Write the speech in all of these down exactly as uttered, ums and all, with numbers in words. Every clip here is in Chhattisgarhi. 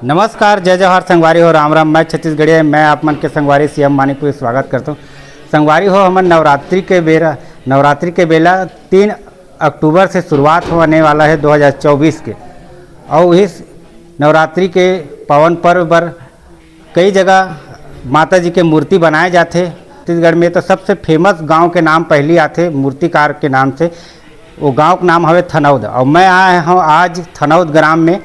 नमस्कार, जय जोहार संगवारी हो, राम राम। मैं छत्तीसगढ़िया, मैं आप मन के संगवारी सीएम मानिकपुर स्वागत करता हूँ। संगवारी हो, हमन नवरात्रि के बेरा, नवरात्रि के बेला तीन अक्टूबर से शुरुआत होने वाला है दो हज़ार चउबीस के, और इस नवरात्रि के पावन पर्व पर कई जगह माता जी के मूर्ति बनाए जाथे। छत्तीसगढ़ में तो सबसे फेमस गांव के नाम पहली आथे मूर्तिकार के नाम से। वो गांव का नाम हवे थनौद, और मैं आए हूँ आज थनौद ग्राम में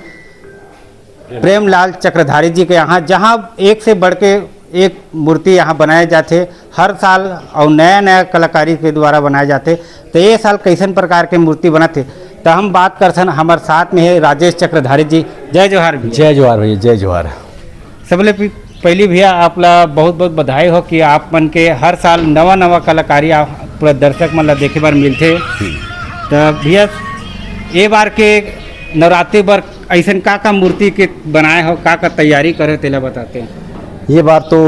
प्रेमलाल चक्रधारी जी के यहाँ, जहाँ एक से बढ़ के एक मूर्ति यहाँ बनाए जाथे हर साल, और नया नया कलाकारी के द्वारा बनाए जाथे। तो ये साल कैसन प्रकार के मूर्ति बनत हे, तो हम बात करथन। हमारे साथ में है राजेश चक्रधारी जी। जय जोहार भैया। जय जोहार भैया, जय जोहार। सबले पि- पहली भैया, आप ला बहुत बहुत बधाई हो कि आप मन के हर साल नवा नवा कलाकारी आप पूरा दर्शक मन ला देखे बर मिलथे। तो भैया, ये बार के नवरात्रि बर ऐसन का का मूर्ति के बनाए हो, का का तैयारी करे हो, तेला बताते हैं। ये बार तो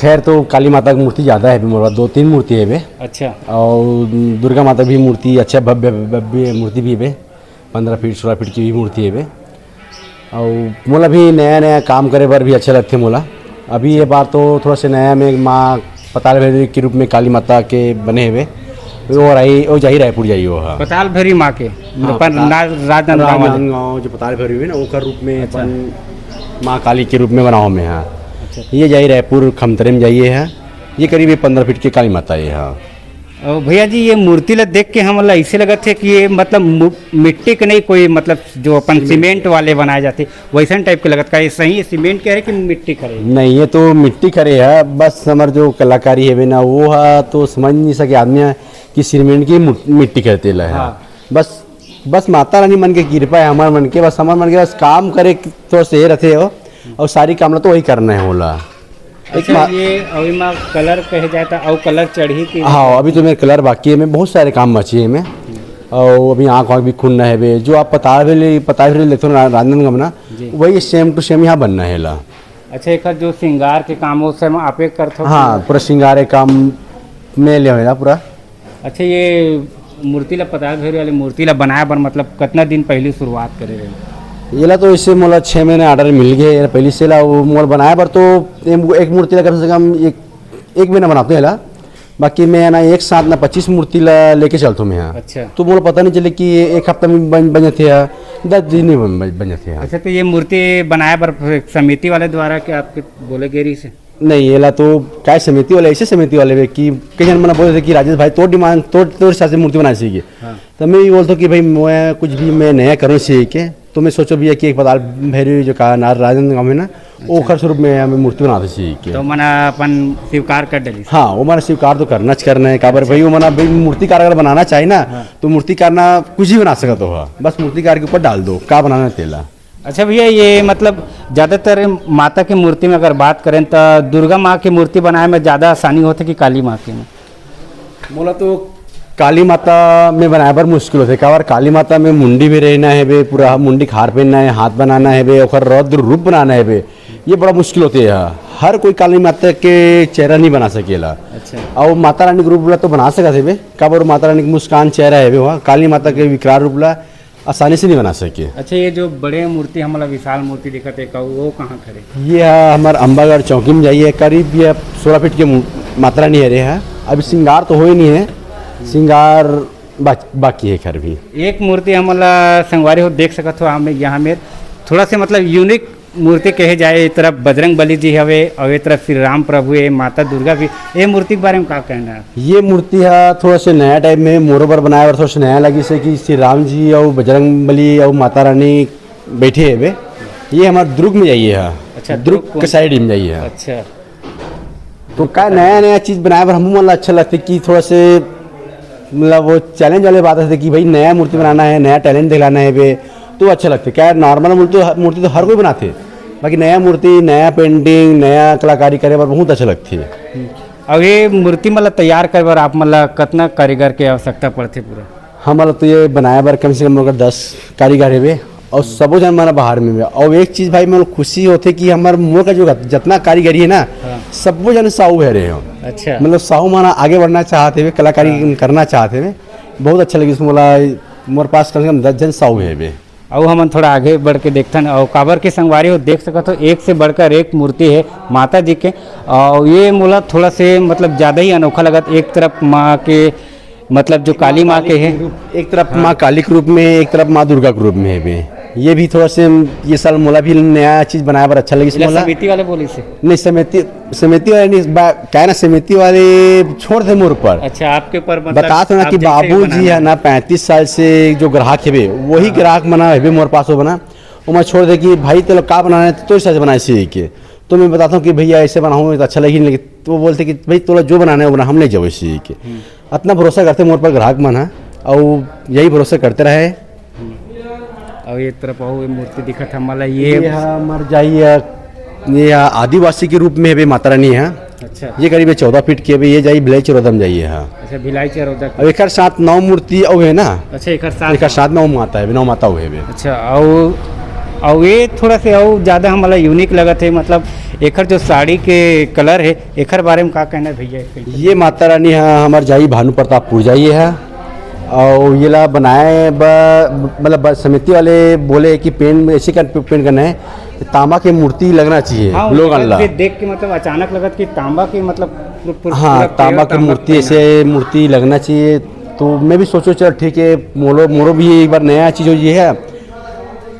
खैर तो काली माता की मूर्ति ज़्यादा है बे, मोर पास दो तीन मूर्ति है बे। अच्छा। और दुर्गा माता भी मूर्ति अच्छा भव्य भव्य मूर्ति भी है बे, पंद्रह फीट सोलह फीट की भी मूर्ति है बे। और मोला भी नया नया काम करे बर भी अच्छा लगथे मोला। अभी ये बार तो थोड़ा से नया में माँ पताल भैरवी के रूप में काली माता के बने हुए, वो रही, वो जाही रायपुर जाही वो, हाँ। पताल भैरवी माँ के, हाँ, अपन पताल, राज-, राजनांदगांव वाले। राजनांदगांव जो पताल भैरवी है ना, ओकर रूप में अच्छा। अपन माँ काली के रूप में बनाओ में, हाँ। अच्छा। ये जाही रायपुर खमतरे में जाइए है, ये करीब ये पंद्रह फीट के काली माता है, हाँ। और भैया जी, ये मूर्ति ला देख के हमन ला ऐसे लगत है कि ये मतलब मु-, मिट्टी के नहीं, कोई मतलब जो अपन सीमेंट। सीमेंट वाले बनाए जाते, वैसन टाइप के लगत का। ये सही सीमेंट के है कि मिट्टी के है? नहीं, ये तो मिट्टी के है। बस हमर जो कलाकारी है ना, वो है तो समझ नहीं सके आदमी है कि सीमेंट की मु-, मिट्टी के तेला है। हाँ। बस, बस माता रानी मन के कृपा है हमर मन के, बस हमर मन के बस काम करे के तो से रहते हो, और सारी काम ला तो वही करना है होला। एक अच्छा, मा- ये अभी मा कलर कहे जाए तो अउ कलर चढ़ी कि? हाँ, अभी तो मेरे कलर बाकी है, मैं बहुत सारे काम बचे हैं मैं। और अभी आँख वाँख भी खुलना है बे, जो आप पताल भैरवी, पताल भैरवी देखते हो ना, राजनांदगांव में ना, जी। वही same to same यहाँ बनना है ला। अच्छा, एक जो श्रृंगार के काम, वो सब आप एक करते हो हाँ, कि? पूरा श्रृंगार के काम मैं ले ला पूरा। अच्छा, ये मूर्ति ला, पताल भैरवी वाली मूर्ति ला बनाए बर मतलब कितना दिन पहले शुरुआत करे रहे? येला तो इसे मोला छः महीने ऑर्डर मिल गए, येला पहले से ला वो मोला बनाए बर तो एक, एक मूर्ति ला कम से कम एक, एक महीना बनाते हैं ला। बाकी मैं ना एक साथ ना पच्चीस मूर्ति ला लेके चलता हूँ मैं यहाँ। अच्छा। तो मोला पता नहीं चले कि ये एक हफ्ता में बन, बन जाते हैं, दस दिन में बन, बन, बन जाते हैं। अच्छा, तो ये मूर्ति बनाए बर समिति वाले द्वारा क्या आपके बोले गेरी से? नहीं, येला तो काय समिति वाले, ऐसे समिति वाले बे कि कई जन मना बोलते कि राजेश भाई, तोर डिमांड, तोर, तोर हिसाब से मूर्ति बनाए सीखे। हाँ। तो मैं ये बोलता हूँ कि भाई, मैं कुछ भी मैं नया करूँ सीख के, तो मैं सोचो भैया कि एक पताल भैरवी जो का नार राजनांदगांव है ना, अच्छा। ओखर स्वरूप में हमें मूर्ति बनाते सीख के। तो मना अपन स्वीकार कर डली। हाँ, वो मना स्वीकार तो करना च करना है, काबर अच्छा। भाई, वो मना भाई मूर्तिकार अगर बनाना चाहे ना, हाँ। तो मूर्तिकार ना कुछ ही बना सकता हो, बस मूर्तिकार के ऊपर डाल दो, का बनाना है तेला। अच्छा भैया, ये मतलब ज़्यादातर माता की मूर्ति में अगर बात करें तो दुर्गा माँ की मूर्ति बनाए में ज़्यादा आसानी होथे कि काली माँ के में? मोला तो काली माता में बनाए बर मुश्किल होथे, काबर काली माता में मुंडी भी रहना है बे, पूरा मुंडी खार पहनना है, हाथ बनाना है बे, ओकर रौद्र रूप बनाना है बे, ये बड़ा मुश्किल होथे। हर कोई काली माता के चेहरा नहीं बना सकेला। अच्छा। और माता रानी के रूप ला तो बना सकत है बे, काबर माता रानी के मुस्कान चेहरा है बे, वहाँ काली माता के विकराल रूप ला आसानी से नहीं बना सके। अच्छा, ये जो बड़े मूर्ति हमला विशाल मूर्ति दिखत है, का वो कहाँ खड़े? ये है हमार अम्बागढ़ चौकी में जाइए, करीब ये सोलह फीट के मू-, मात्रा नहीं है रे है। अभी श्रृंगार तो हो ही नहीं है, श्रृंगार बाक-, बाकी है खैर भी। एक मूर्ति हमला संगवारी हो देख सकत हो, हम यहाँ में थोड़ा से मतलब यूनिक मूर्ति कहे जाए, एक तरफ बजरंग बली जी हवे और एक तरफ श्री राम प्रभु है, माता दुर्गा भी। ये मूर्ति के बारे में का कहना है? ये मूर्ति है थोड़ा से नया टाइप में, मोरो बर बनाए बर थोड़ा से नया लगी से कि श्री राम जी और बजरंग बली और माता रानी बैठे हवे। ये हमार दुर्ग में जाइए है। अच्छा, दुर्ग दुर्ग कौन? कसाईडीह में जाइए है। अच्छा। तो का नया नया चीज बनाए बर हमू मन ला अच्छा लगथे कि थोड़ा से मतलब वो चैलेंज वाले बात है कि भाई नया मूर्ति बनाना है, नया टैलेंट दिखलाना है बे, तो अच्छा लगथे। क्या नॉर्मल मूर्ति तो, मूर्ति तो हर कोई बनाथे, बाकी नया मूर्ति, नया पेंटिंग, नया कलाकारी करे बर बहुत अच्छा लगथे। हम्म। अब ये मूर्ति मतलब तैयार करे बर आप मतलब कितना कारीगर के आवश्यकता पड़थे पूरा? हमला तो ये बनाए बर कम से कम अगर दस कारीगर हेबे और सबो जन मन बाहर में बे। और एक चीज भाई, मोला खुशी होथे कि हमर मोर का जो जतना कारीगरी है ना, हाँ। सबो जन साहू है रहे हो। अच्छा। मतलब साहू मन आगे बढ़ना चाहत हेबे, कलाकारी हाँ। करना चाहत हेबे। बहुत अच्छा लगिस मोला, मोर पास कम से कम दस जन साहू हेबे। अउ हमन थोड़ा आगे बढ़ के देखथन, अउ काबर के संगवारी हो, देख सकत हो, एक से बढ़कर एक मूर्ति हे माता जी के। अउ ये मोला थोड़ा से, मतलब, ज़्यादा ही अनोखा लगत। एक तरफ माँ के, मतलब, जो काली माँ के हे, एक तरफ हाँ। माँ काली के रूप में, एक तरफ माँ दुर्गा के रूप में हे बे। ये भी थोड़ा से, ये साल मोला भी नया चीज़ बनाए बर अच्छा लगिस एला मोला। समिति वाले बोलिस हे? नहीं, समिति, समिति वाले नहीं, बा-, क्या है ना, समिति वाले छोड़ दे मोर पर। अच्छा, आपके ऊपर, मतलब, बता तो ना आप कि जैसे बाबू जी बनाना है ना, पैंतीस साल से जो ग्राहक हेबे, वही हाँ। ग्राहक मना हेबे मोर पास वो बना, वो मैं छोड़ दे कि भाई, तेला का बनाना है, तो तोर हिसाब से बनाए सीख के। तो मैं बताता हूँ कि भैया, ऐसे बनाऊँ तो अच्छा लगी नहीं, लेकिन तो वो बोलते कि भाई, तोला जो बनाना है वो बना, हम नहीं जाओ सीख के। हम्म। अतना भरोसा करते मोर पर ग्राहक मन ह, अउ यही भरोसा करते रहे। अउ ये तरफ अउ ये मूर्ति दिखत हे हमला, ये ये ह मर जाई, ये ह आदिवासी के रूप में हेबे माता रानी ह। अच्छा। ये करीब चौदह फीट के हेबे, ये जाई भिलाई चरोदा में जाई ह। अच्छा, भिलाई चरोदा के। अब एकर साथ नौ मूर्ति अउ हे ना। अच्छा, एकर साथ एकर साथ नौ माता हे, नौ माता अउ हेबे। अच्छा, अउ, अउ ये थोड़ा से अउ ज़्यादा हमला यूनिक लगत हे, मतलब, एकर जो साड़ी के कलर हे, एकर बारे में का कहना हे भैया? ये माता रानी ह हमर जाई भानु प्रतापपुर जाई ह, अउ येला बनाए बर, मतलब, बर समिति वाले बोले कि पेंट ऐसे कर, पेंट करना है, तांबा के मूर्ति लगना चाहिए हाँ, लोगन ला। देख के, मतलब, अचानक लगत कि तांबा के, मतलब, पू-, पू-, हाँ, पूरा तांबा pure की तांबा मूर्ति, पहना। ऐसे मूर्ति लगना चाहिए। तो मैं भी सोचो, चल ठीक है, मोरो, मोरो भी एक बार नया चीज़ हो ये है,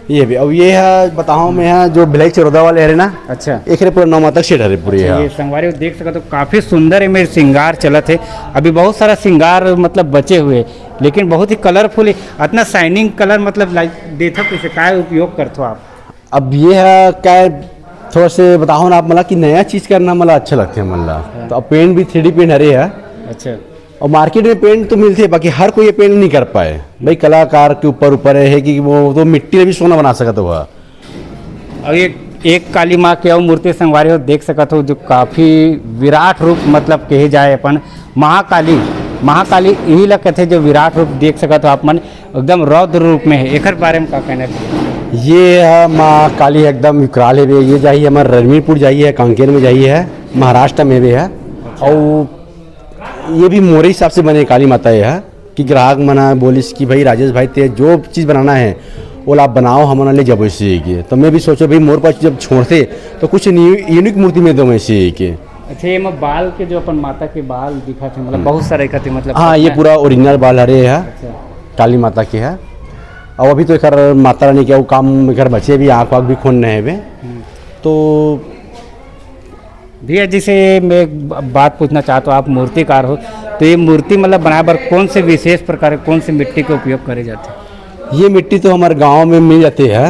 ये भी। अब ये है, बताओ मैं, यहाँ जो भिलाई चरोदा वाले हरे ना, अच्छा। एकरे पूरा नौ माता सेट हरे पूरे अच्छा, यहाँ। ये संगवारी देख सकत हो, काफी सुंदर एमे श्रृंगार चलत हे। अभी बहुत सारा श्रृंगार, मतलब, बचे हुए, लेकिन बहुत ही कलरफुल हे। अतना शाइनिंग कलर, मतलब, लाइक, देथो कैसे, काय उपयोग करथो आप? अब ये है क्या, थोड़ा से बताओ ना आप, मला कि नया चीज़ करना मला अच्छा लगथे मन ला। हाँ। तो अब पेंट भी थ्री डी पेंट हरे है। अच्छा। और मार्केट में पेंट तो मिलथे, बाकी हर कोई ये पेंट नहीं कर पाए भाई। कलाकार के ऊपर, ऊपर है कि वो तो मिट्टी में भी सोना बना सकत हुआ। अउ एक, एक काली माँ के अउ मूर्ति संगवारी हो देख सकत हो, जो काफी विराट रूप, मतलब, कहे जाए अपन महाकाली, महाकाली यही ला कहथे, जो विराट रूप देख सकत हो आप मन, एकदम रौद्र रूप में है। एकर बारे में का कहना चाहिए? ये है माँ काली एकदम विकराल है बे। ये जाही हमारे रणवीरपुर जाही है, कांकेर में जाही है, महाराष्ट्र में भी है। और ये भी मोरे हिसाब से बने काली माता ये है कि ग्राहक मन ह बोलिस कि भाई राजेश भाई, ते जो चीज़ बनाना है, ओला आप बनाओ, हमन ले जबो सीख के। तो मैं भी सोचो भाई, मोर पास जब छोड़ते तो कुछ न्यू यूनिक मूर्ति में दो मैं सीख के। अच्छा, ये में बाल के जो अपन माता के बाल दिखत हे, मतलब, हम्म। बहुत सारे दिखत हे, मतलब, हाँ, ये कितना पूरा ओरिजिनल बाल हरे है, अच्छा। काली माता के है। और अभी तो एकर माता रानी के वो काम एकर बचे भी, आँख वाँख भी खोन नहीं है बे। हम्म। तो भैया, जैसे मैं एक ब-, बात पूछना चाहता हूँ, आप मूर्तिकार हो, तो ये मूर्ति, मतलब, बनाए बर कौन से विशेष प्रकार, कौन से मिट्टी के उपयोग करे जाथे? ये मिट्टी तो हमारे गांव में मिल जाती है।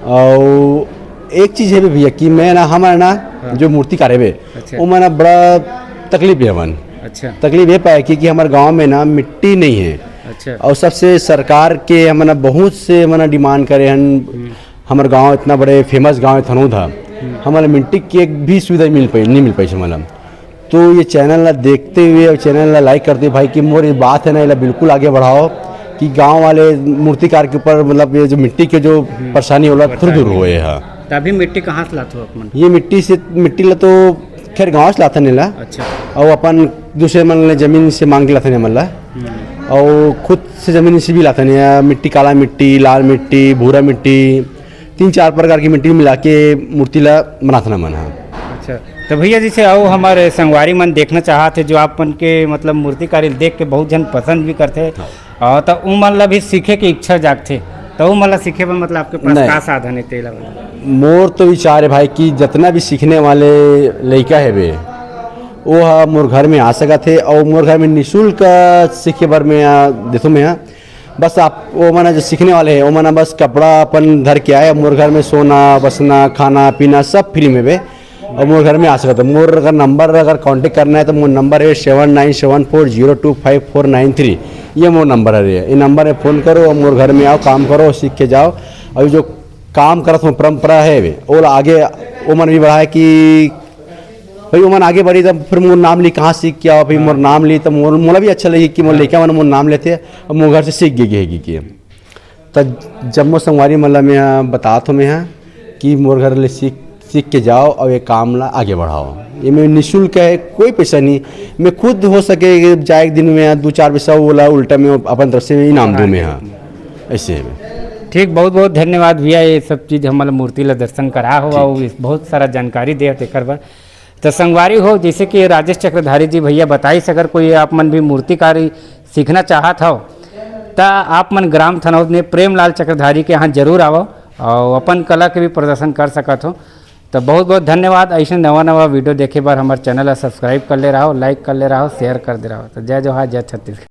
और एक चीज़ है भी भैया कि मैं ना, हमारे ना, हाँ। जो मूर्तिकार है बे, अच्छा। वो मैं ना बड़ा तकलीफ है मन। अच्छा। तकलीफ ये पाए कि, कि हमारे गांव में ना मिट्टी नहीं है। अच्छा। और सबसे सरकार के हम ना बहुत से हम ना डिमांड करे हैं, हम्म। हमर गांव इतना बड़े फेमस गांव है थनौद ह, हम्म। हमन ल मिट्टी के एक भी सुविधा मिल पाई, नहीं मिल पाई हमन ल। तो ये चैनल ला देखते हुए और चैनल ला लाइक करते हुए भाई कि मोर ये बात है ना, एला बिल्कुल आगे बढ़ाओ कि गांव वाले मूर्तिकार के ऊपर, मतलब, ये जो मिट्टी के जो हम्म। परेशानी होला, थोड़ी दूर होए है। तो अभी मिट्टी कहाँ से लाते हो आप मन? ये मिट्टी से, मिट्टी ला तो खैर गांव से लाथन एला। अच्छा। और अपन दूसरे मन ले जमीन से मांग के लाथन एमन ला। हम्म। और खुद से जमीन से भी लाथन, या मिट्टी, काला मिट्टी, लाल मिट्टी, भूरा मिट्टी, तीन चार प्रकार की मिट्टी मिला के मूर्ति ला बनाथन हमन ह। अच्छा, तो भैया, जैसे अउ हमारे संगवारी मन देखना चाहत हे, जो आप मन के, मतलब, मूर्तिकारी देख के बहुत झन पसंद भी करथे, हाँ। और तो उमन ला भी सीखे के इच्छा जागथे, तो उमन ला सीखे बर, मतलब, आपके पास नहीं। का साधन है, तेला बता। मोर तो विचार है भाई कि जितना भी सीखने वाले लइका है बे, वो ह मोर घर में आ सकत हे और मोर घर में निःशुल्क सीखे बर मैं, आ, देथों मैं, आ, बस आप, वो मन जो सीखने वाले हैं, वो मन बस कपड़ा अपन धर के आए, मोर घर में सोना, बसना, खाना, पीना सब फ्री में बे। और मोर घर में आ सकत है। मोर अगर नंबर, अगर कॉन्टेक्ट करना है तो मोर नंबर है seven nine seven four zero two five four nine three. ये मोर नंबर है, ये नंबर में फ़ोन करो और मोर घर में आओ, काम करो, सीख के जाओ। अभी जो काम करत हूँ, परंपरा है बे, वो आगे, वो मन भी बढ़ाए कि भाई, वो मन आगे बढ़ी, तब फिर मोर नाम ली, कहाँ सीख के आओ, फिर मोर नाम ली, तब मोर, मोला भी अच्छा लगी कि मोर हाँ। लइका मन मोर नाम लेथे, अब मोर घर से सीख गे, गे, गे, गे। त जम्मो संगवारी मन ला मैं ह बतात हो मैं ह कि मोर घर ले सीख, सीख के जाओ और ये काम ला आगे बढ़ाओ। ये मैं निःशुल्क है, कोई पैसा नहीं। मैं खुद हो सके कि जाए एक दिन में दो चार पैसा, वो ला उल्टा मैं अपन तरफ से इनाम दूँ मैं ह। ऐसे है। ठीक, बहुत बहुत धन्यवाद भैया, ये सब चीज हमन ल मूर्ति ला दर्शन करा हो, ठीक, अउ ठीक। इस बहुत सारा जानकारी दे तेकर बर। तो संगवारी हो, जैसे कि राजेश चक्रधारी जी भैया बताइस, अगर कोई आप मन भी मूर्तिकारी सीखना चाहत हो, त आप मन ग्राम थनौद में प्रेमलाल चक्रधारी के यहाँ जरूर आवो और अपन कला के भी प्रदर्शन कर सकत हो। तो बहुत बहुत धन्यवाद। ऐसे नवा नवा वीडियो देखे बर हमारे चैनल ला सब्सक्राइब कर ले रहो, लाइक कर ले रहो, शेयर कर दे रहो। तो जय जोहार, जय छत्तीसगढ़।